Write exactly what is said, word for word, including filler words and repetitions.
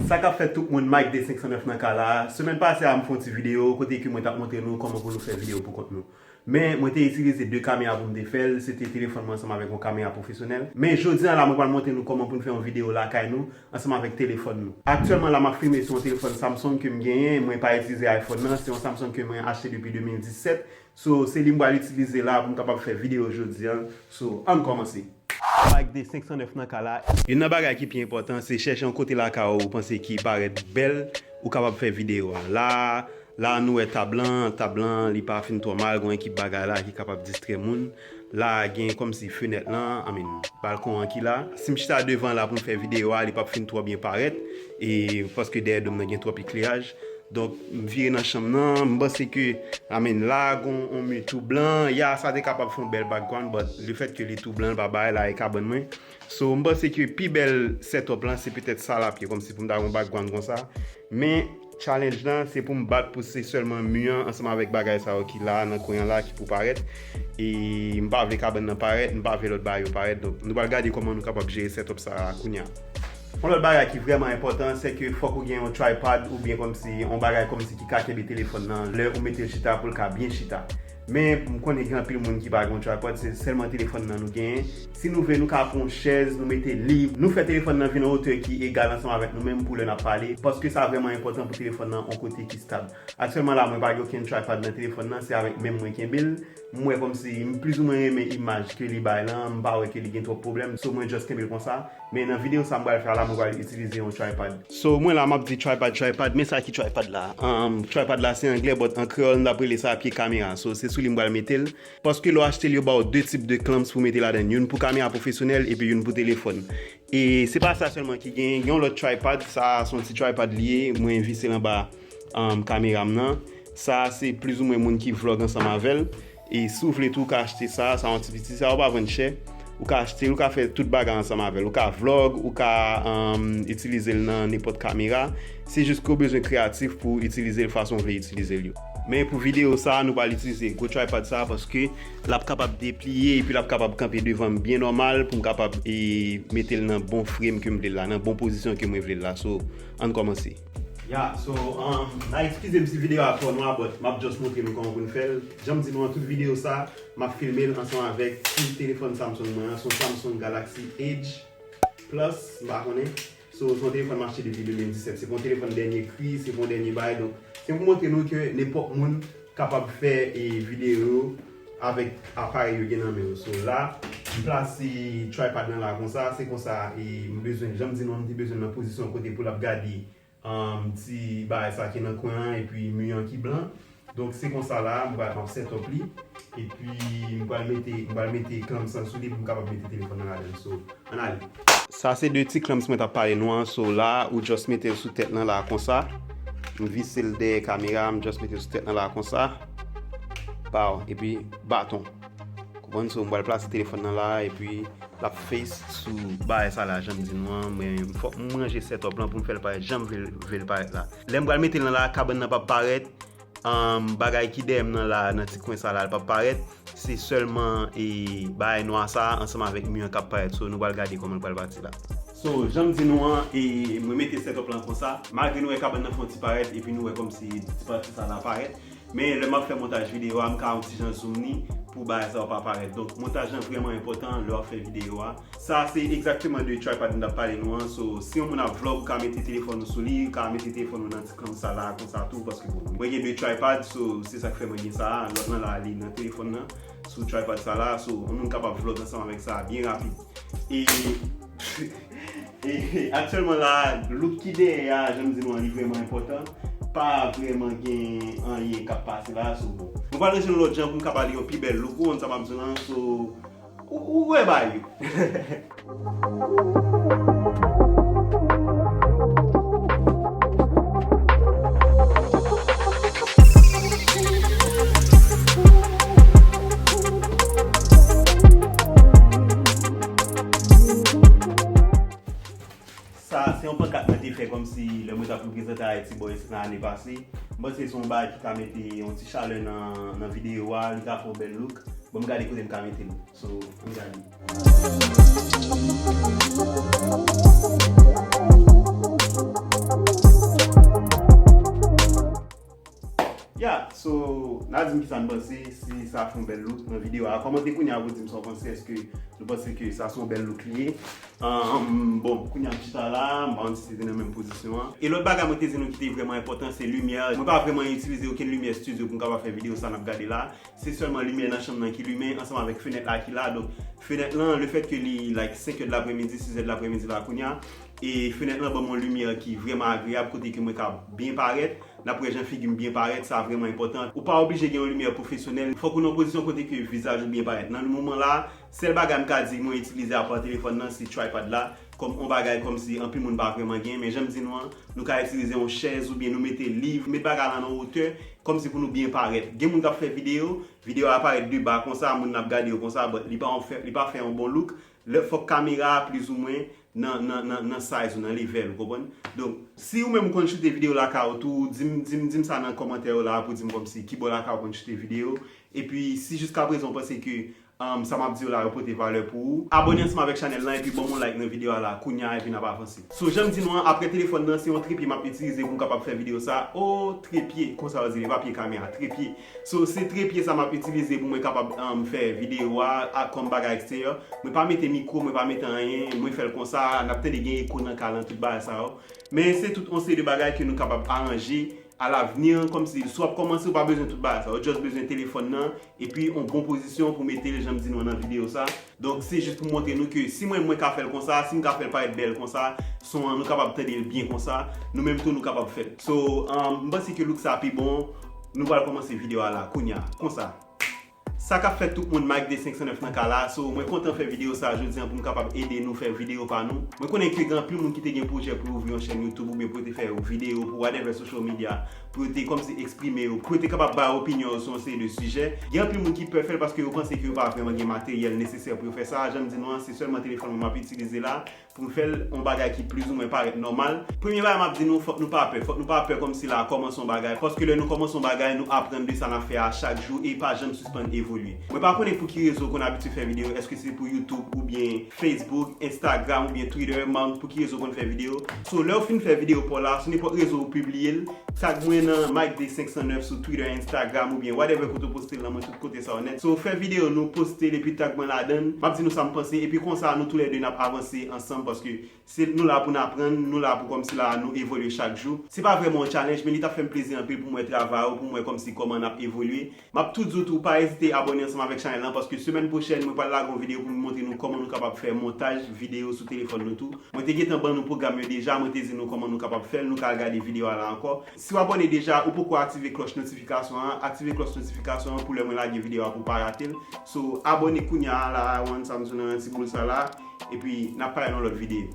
Sa k ap fèt tout moun, Mike de senk san nèf nan kay la. Semèn pase a, m fè yon ti videyo kote ke mwen t ap montre nou kòman pou nou fè videyo pou kont nou. Men, mwen te itilize de kamera pou m te fè l. Se te telefòn mwen ansanm avèk yon kamera pwofesyonèl. Men, jodi a la, mwen pral montre nou kòman pou n fè yon videyo lakay nou ansanm avèk telefòn nou. Aktyèlman la, m ap filme sou yon telefòn Samsung ke m genyen. Mwen pa itilize iPhone nan. Se yon Samsung ke mwen achte depi de mil disèt. So, se li m pral itilize la pou m kapab fè videyo jodi a. So, ann kòmanse. Mike de senk san nèf nan kay la. Youn nan bagay ki pi enpòtan, se chèche yon kote lakay ou ou panse ki parèt bèl, ou kapab fè videyo a. La, la nou wè tab lan, tab lan, li pa fin twò mal, gon ekip bagay la ki kapab distrè moun. La, gen kòmsi fenèt lan, I mean, balkon an ki la. Si m chita devan la pou m fè videyo a, li p ap fin twò byen parèt, e paske dèyè do m nan gen twòp ekleraj. Donk, m vire nan chanm nan, m panse ke, I mean, la, gon yon mi tou blan, ya, sa te kapab fè yon bèl background, but le fèt ke li tou blan, l pa bay la, e kabann mwen. So, m panse ke pi bèl setup lan, se petèt sa l ap ye, kòmsi pou m ta gon background konsa. Men, challenge lan, se pou m bat pou se sèlman mi an, ansanm avèk bagay sa yo ki la, nan kwen an la, ki pou parèt. E m pa vle kabann nan parèt, m pa vle lòt bagay yo parèt. Donk, nou pral gade kòman nou kapab jere setup sa a kounye a. Yon lòt bagay ki vrèman enpòtan, se ke fòk ou gen yon tripod oubyen kòmsi, yon bagay kòmsi ki ka kenbe telefòn nan lè ou mete l chita pou l ka byen chita. Men, m konnen gen anpil moun ki pa gen yon tripod, se sèlman telefòn nan nou genyen. Si nou vle, nou ka pran yon chèz, nou mete liv, nou fè telefòn nan vin yon wotè ki egal ansanm avèk nou menm pou lè n ap pale, paske sa vrèman enpòtan pou telefòn nan yon kote ki stab. Aktyèlman la, mwen pa gen okenn tripod nan telefòn nan, se avèk men m mwen kenbe l. M wè kòmsi m plizoumwen renmen imaj ke li bay lan, m pa wè ke li gen twòp pwoblèm, so mwen just kenbe l konsa. Men nan videyo sa m pral fè a la, mwen pral itilize yon tripod. So, mwen la, m ap di tripod, tripod, men sa ki tripod la? Um, tripod la se anglè, but an kreyòl, n t ap rele sa pye kamera. So, se sou li m pral mete l. Paske lè w achte l, yo ba w de tip de clamps pou mete ladan l. Youn pou kamera pwofesyonèl, epi youn pou telefòn. E se pa sa sèlman ki genyen, gen yon lòt tripod, sa se yon ti tripod li ye, mwen vise l anba, um, kamera m nan. Sa se plizoumwen moun ki vlog ansanm avè l. E si w vle tou, ou ka achte sa, sa yon ti piti, sa yo pa vann chè. Ou ka achte l, ou ka fè tout bagay ansanm avè l. Ou ka vlog, ou ka, um, itilize l nan nenpòt kamera. Se jis ke w bezwen kreyatif pou w itilize l fason w vle itilize l yo. Men pou videyo sa, nou pral itilize gwo tripod sa paske l ap kapab depliye epi l ap kapab kanpe devan m byen nòmal pou m kapab, e, mete l nan bon frame ke m vle l la, nan bon pozisyon ke mwen vle l la. So, ann kòmanse. Ya, so, um, n a eskize m si videyo a twò nwa, but m ap just montre nou kòman pou n fè l. Jan m di nou an, tout videyo sa, m ap filme l ansanm avèk ti telefòn Samsung mwen an. Se yon Samsung Galaxy Edge Plus, m pa konnen. So, se yon telefòn m achte depi de mil disèt. Se pa yon telefòn dènye kri, se pa yon dènye bagay. Donk, se pou montre nou ke nenpòt moun kapab fè, e, videyo avèk aparèy yo gen nan men yo. So, la, m plase tripod nan la konsa. Se konsa, e, m bezwen, jan m di nou an, m te bezwen nan pozisyon kote pou l ap gade, um, ti bagay sa ki nan kwen an, epi mi an ki blan. Donk, se konsa la, m pral, m ap set up li. Epi, m pral mete, m pral mete clamps lan sou li pou m kapab mete telefòn nan ladan l. So, ann ale. Sa se de ti clamps mwen t ap pale nou an. So, la, ou just mete l sou tèt lan la konsa. M vise l dèyè kamera, m just mete l sou tèt lan la konsa. Pow, epi baton. Konprann? So, m pral plase telefòn nan la, epi l ap face sou bagay sa la, jan m di nou an. Mwen, fòk m ranje set up lan pou m fè l parèt jan m vle, vle l parèt la. Lè m pral mete l nan la, kabann nan p ap parèt. Um, bagay ki dèyè m nan la, nan ti kwen sa la, l p ap parèt. Se sèlman, e, bagay nwa sa a ansanm avèk mi an k ap parèt. So, nou pral gade kòman l pral pati la. So, jan m di nou an, e, mwen mete set up lan konsa. Malgre nou wè kabann nan fè yon ti parèt, epi nou wè kòmsi ti pati sa la parèt. Men lè m ap fè montaj videyo a, m ka yon ti jan zoom li pou bagay sa yo pa parèt. Donk, montaj lan vrèman enpòtan lè w ap fè videyo a. Sa se egzakteman de tripod m t ap pale nou an. So, si yon moun ap vlog, ou ka mete telefòn ou sou li, ou ka mete telefòn ou nan ti clamps sa la, konsa tou, paske bon, mwen gen de tripod, so, se sa k fè mwen gen sa a. Lòt lan la, li nan telefòn nan, sou tripod sa la. So, yon moun kapab vlog ansanm avèk sa a byen rapid. E, e aktyèlman la, look ki dèyè a, jan m di nou an, li vrèman enpòtan. Pa vrèman gen anyen k ap pase la, so bon. Mwen pral ranje nou lòt jan pou m ka ba li yon pi bèl look, ou konn sa m ap di w lan, so, ou, ou wè bagay yo. Sa se yon pankat mwen te fè kòmsi lè mwen t ap reprezante Haiti Boys nan ane pase. M panse se yon bagay ki ka mete yon ti chalè nan, nan videyo a, li ka fè yon bèl look. Bon, m gade kote m ka mete l. So, ann gade. A di m kisa n panse, si sa fè yon bèl look nan videyo a. Kòmante kounye a pou di m sa w panse, èske nou panse ke sa se yon bèl look li ye? Ahn, bon, kounye a m chita la, m pa konn si se te nan menm pozisyon an. E lòt bagay mwen te di nou ki te vrèman enpòtan, se limyè. Mwen pa vrèman itilize okenn limyè estidyo pou m kapab fè videyo sa n ap gade la. Se sèlman limyè nan chanm nan ki limen ansanm avèk fenèt la ki la. Donk, fenèt lan, lefèt ke li, like, senk è de lapremidi, sis è de lapremidi la kounye a, e fenèt lan ban m yon limyè ki vrèman agreyab, kote ke mwen ka byen parèt. N ap wè jan figi m byen parèt, sa vrèman enpòtan. Ou pa oblije gen yon limyè pwofesyonèl. Fòk ou nan yon pozisyon kote ke vizaj ou byen parèt. Nan moman la, sèl bagay m ka di mwen itilize apa telefòn nan, se tripod la. Kòm yon bagay kòmsi anpil moun pa vrèman gen, men jan m di nou an, nou ka itilize yon chèz oubyen nou mete liv, met bagay la nan wotè, kòmsi pou nou byen parèt. Gen moun k ap fè videyo, videyo a parèt de ba konsa, moun nan ap gade yo konsa, but li pa yon fè, li pa fè yon bon look. Lè fòk kamera a plizoumwen nan, nan, nan, nan size ou, nan level, ou konprann? Donk, si ou menm ou konn choute videyo lakay ou tou, di m, di m, di m sa nan kòmantè yo la pou di m kòmsi ki bò lakay ou konn choute videyo. Epi, si jiskaprezan ou panse ke, um, sa m ap di yo la yo pote valè pou ou, abòne ansanm avèk chanèl lan epi ban m yon like nan videyo a la kounye a epi n ap avanse. So, jan m di nou an, aprè telefòn nan, se yon trepye m ap itilize pou m kapab fè videyo sa. O, trepye, konsa yo di li, pa pye kamera, trepye. So, se trepye sa m ap itilize pou mwen kapab, um, fè videyo a, a kòm bagay eksteryè. Mwen pa mete mikwo, mwen pa mete anyen, mwen fè l konsa, n ap tande gen eko nan kay lan, tout bagay sa yo. Men se tout yon seri de bagay ke nou kapab aranje alavni, kòmsi si w ap kòmanse, ou pa bezwen tout bagay sa yo. Ou just bezwen telefòn nan, epi yon bon pozisyon pou mete l, jan m di nou an nan videyo sa. Donk, se jis pou montre nou ke si mwen, mwen ka fè l konsa, si m ka fè l parèt bèl konsa, son an, nou kapab tande l byen konsa, nou menm tou, nou kapab fè l. So, um, m panse ke look sa pi bon, nou pral kòmanse videyo a la, kounye a, konsa. Sa k ap fèt tout moun, Mike de senk san nèf nan kay la. So, mwen kontan fè videyo sa jodi an pou m kapab ede nou fè videyo pa nou. Mwen konnen ke gen anpil moun ki te gen pwojè pou yo ouvri yon chèn YouTube oubyen pou yo te fè videyo pou whatever social media, pou yo te kòmsi eksprime yo, pou yo te kapab bay opinyon yo sou yon seri de sijè. Gen anpil moun ki pè fè l paske yo panse ke yo pa vrèman gen materyèl nesesè pou yo fè sa. Jan m di nou an, se sèlman telefòn mwen m ap itilize la pou m fè l yon bagay ki plizoumwen parèt nòmal. Premye bagay m ap di nou, fòk nou pa pè. Fòk nou pa pè kòmsi la kòmanse yon bagay. Paske lè nou kòmanse yon bagay, nou aprann de sa n ap fè a chak jou e pa janm sispann evolye. Mwen pa konnen pou ki rezo w konn abitye fè videyo, èske se pou YouTube oubyen Facebook, Instagram oubyen Twitter, man pou ki rezo w konn fè videyo. So, lè w fin fè videyo pa w la, sou nenpòt rezo ou pibliye l, tag mwen nan Mike de senk san nèf sou Twitter, Instagram oubyen whatever kote w poste l lan, mwen tout kote sa yo nèt. So, fè videyo nou, poste l epi tag mwen ladan l. M ap di nou sa m panse epi konsa nou toulède n ap avanse ansanm paske se nou la pou n aprann, nou la pou kòmsi la nou evolye chak jou. Se pa vrèman yon challenge, men li t ap fè m plezi anpil pou m wè travay ou, pou m wè kòmsi kòman n ap evolye. M ap tou di w tou, pa ezite abòne ansanm avèk chanèl lan, paske semèn pwochèn, mwen pral lage yon videyo pou m montre nou kòman nou kapab fè montaj videyo sou telefòn nou tou. Mwen te gentan ban nou pwogram yo deja, mwen te di nou kòman nou kapab fè l, nou ka al gade videyo a la ankò. Si w abòne deja, ou poko aktive klòch notifikasyon an, aktive klòch notifikasyon an pou lè mwen lage videyo a pou w pa rate l. So, abòne kounye a la, wan sa m sou nan ti boul sa la, epi n ap pale nan lòt videyo.